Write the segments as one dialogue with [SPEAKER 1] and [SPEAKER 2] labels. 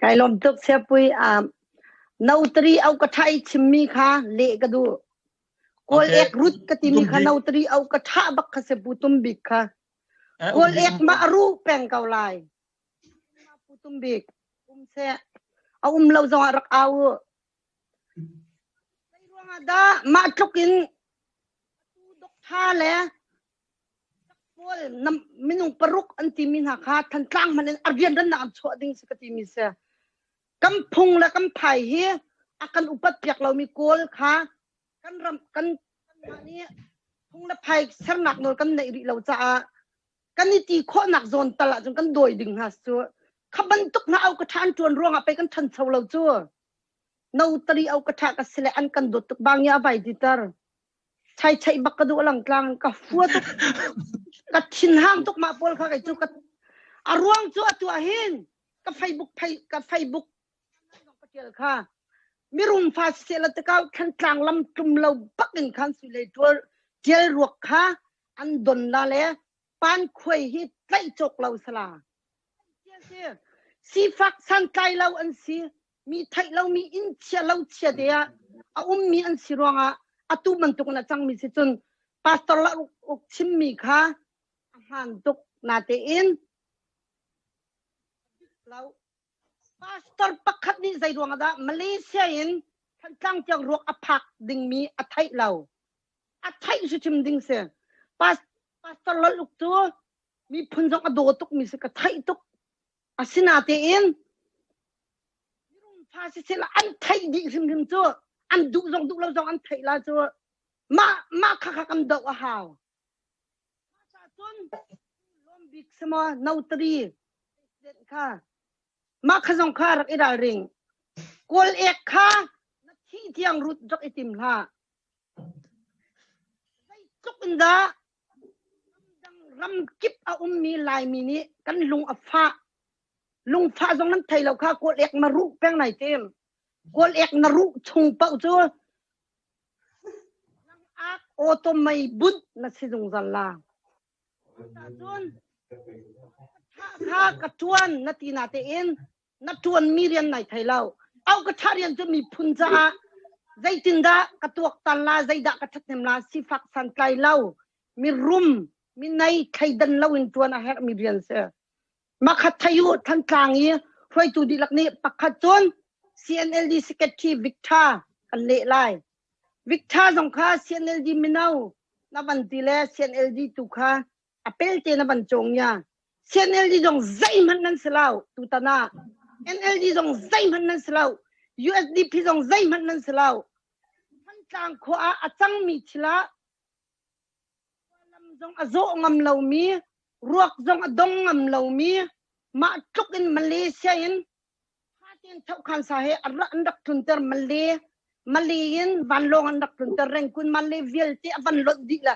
[SPEAKER 1] Kai lawm tuk Siapui. Um, notary au ka tha i chimmi kha leh ka duh. Kawl
[SPEAKER 2] Okay.
[SPEAKER 1] ek rut ka timi kha
[SPEAKER 2] Tumbik.
[SPEAKER 1] notary au ka tha bak kha se pu tumbik kha.
[SPEAKER 2] Eh,
[SPEAKER 1] Kawl
[SPEAKER 2] umbik
[SPEAKER 1] ek ma aru peng ko lai. Pu tumbik. Um se. A um lo zong ah rak au. Zei ruangah dah mah tluk in dok tha le pawl minung paruk an timi hna kha Thantlang hmanh in a rianrannak an chuah ding si ka timi si. Kan phung le kan phai hi a kan upat piak lomi Kawl kha kan ram kan kanmah nih phung le phai sernak nawl kan neih rih lo caah kan i ti khawhnak zawn tal ahcun kan dawi ding hna cu kha bantuk hna au ka ṭha an ṭuan ruangah pei kan ṭhancho lo cu notary au ka ṭha ka si le an kan dawt tuk bang i a vai diter chai chaih bak ka duh lang tlang ka fua tuk ka thinhang tuk mah pawl kha kei cu ka a ruang cu atu ah hin ka Facebook phei ka Facebook ka tial kha mirum fa siseh la tikau thantlang lam tlum lo bak in khan sui lei tual tial ruak kha an don la le pan khuai hi tlaih cawk lo sala sifak santlai lo an si mi theih lomi inn chia lo chia te ah a ummi an si ruangah atu bantuk in a cangmi si cun pastor la uk chimmi kha a hmaan tuk natein lo pastor pakhat nih zei ruangah dah Malaysia in Thantlang tiang ruak a phak dingmi a theih lo a theih si chim ding si pastor lal uk cu miphun zong a daw tuk mi si ka theih tuk Asinatein fa siseh an theih dih hrimhrim cu an duh zong duh lo zong an theih la cu mah mah kha kha kan doh a hau. Cun lawm bik semaw notary president kha mah kha zong kha rak i ralring. Kawl ek kha na thih tiang rut rak i tim hlah. Zeitluk in dah Ramkip a ummi Laimi nih kan lung a fah. Lungfah zong nan thei lo kha kawl ek na ruh peng nai tim. Kawl ek na ruh chung paoh cu nang ak auto mei bunh na si zungzal la. Cun kha ka tuan na ti na tein na ṭuanmi rian nai thei lo. Au ka ṭha rian cu miphun caah zeitindah ka tuaktan la, zeidah ka ṭhathnem la, sifak santlai lo, mirum, minei thleidan lo in ṭuan a herhmi rian si. Makhat thei u Thantlang i hruaitu dihlak nih pakhat cun CNLD Secretary Victor kan leh lai. Victor zong kha CNLD mino na van ti le CNLD tu kha a pelte na van cawng ya CNLD zong zeihmanh nan si lo tutan ah NLD zong zeihmanh nan si lo USDP zong zeihmanh nan si lo Thantlang khua ah a cangmi thil ah lam zong a zawh ngam lomi ruak zong a dong ngam lomi mah tluk in Malaysia in Fatin Thokhan sa he an rak tlunter Malay Malay in vanlawng an rak tlunter Rengkun Malay vialte a van lonh dih la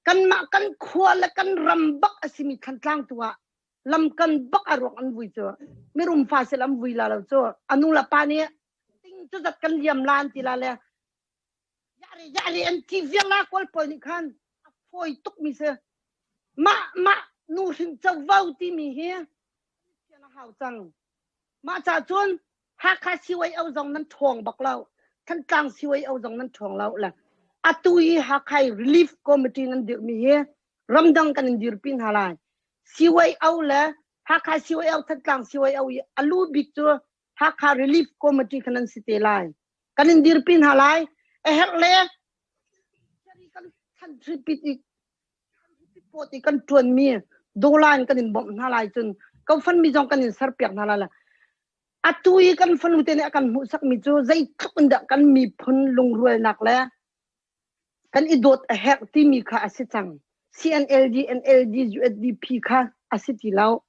[SPEAKER 1] kanmah kan khua le kan ram bak a simi Thantlang tu ah lamkan bak a ruak an vui cu mirum fa sel an vui la lo cu anu la pa nih ting cu zat kan liam la an ti la le yare yare an ti vial la kawl pawl nih khan a fawi tuk mi si mah mah nu hrin covo timi hi a hau cang Mah ca cun Hakha CYO zong nan ṭhawng bak lo. Thantlang CYO zong nan ṭhawng lo. Le atu hi Hakha Relief Committee nan dirhmi hi ramdang kan in dirpi hna lai. CYO le Hakha CYO Thantlang CYO i a lu bik cu Hakha Relief Committee kha nan si te lai. Kan in dirpi hna lai. A herh le kan than i Pawt i kan ṭuanmi dollar in kan in bawmh hna lai cun kofan mi zong kan in serpiak hna lai la. Atu i kan fanu te nih a kan hmuhsakmi cu zeitluk in dah kan miphun lungrualnak le kan i dawt a herh timi kha a si cang. CNLD, NLD, USDP kha a si ti lo.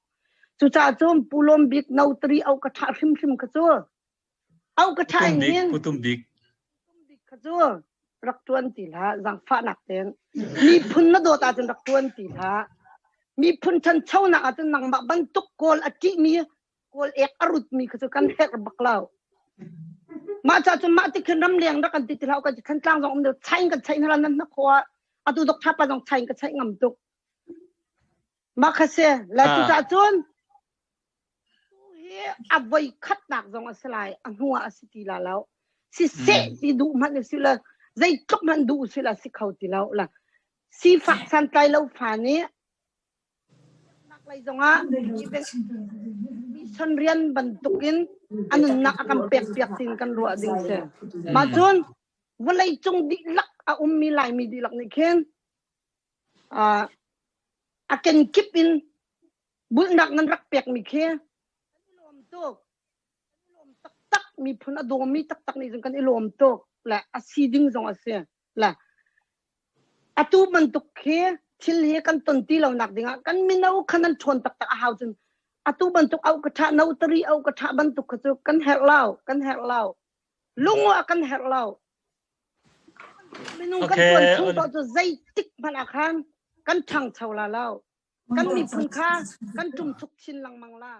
[SPEAKER 1] Cucaah cun Pu Lawm Bik notary au ka ṭha hrimhrim kha cu Au ka ṭha in hin
[SPEAKER 2] Putum bik.
[SPEAKER 1] Putum bik kha cu rak ṭuan ti hlah zaangfahnak tein. Miphun na dawt ahcun rak ṭuan ti hlah. Miphun ṭhanchonak ahcun nangmah bantuk kawl a ṭihmi kawl ek a rutmi kha cu kan herh bak lo. Mah ca cun mah ti khin ramleng rak kan ti ti hlah kan ti Thantlang zong um deuh chain kan chaih hna nan na khua atu dok thapa zong chain ka chaih ngam tuk. Mah kha si. Le cucaah cun hi. Hi a voi khatnak zong a si lai, a hnu ah a si ti la lo. Siseh ti duh hmanh si la, zeitluk hmanh duh si la si kho ti lo la. Sifak santlai lo fa nih nak lei zongah mission rian bantukin a nunnak a kan pek piak tin kan ruah ding si. Mah cun vawlei cung dihlak a ummi Laimi dihlak nih khin a kenkip in bulhnak nan rak pekmi khi kan i lawm tuk. Kan i lawm taktak. Miphun a dawmi taktak nih cun kan i lawm tuk. Le a si ding zong a si. Le atu bantuk khi thil hi kan ton ti lo nak dingah kan mino khan an ṭhawn taktak a hau cun atu bantuk au ka ṭha notary au ka ṭha bantuk kha cu kan herh lo kan herh lo lungu a kan herh lo minung kan tuan chung to cu zeitik hmanh ah khan kan ṭhangcho la lo kan miphun kha kan ṭumchuk chin lengmang la.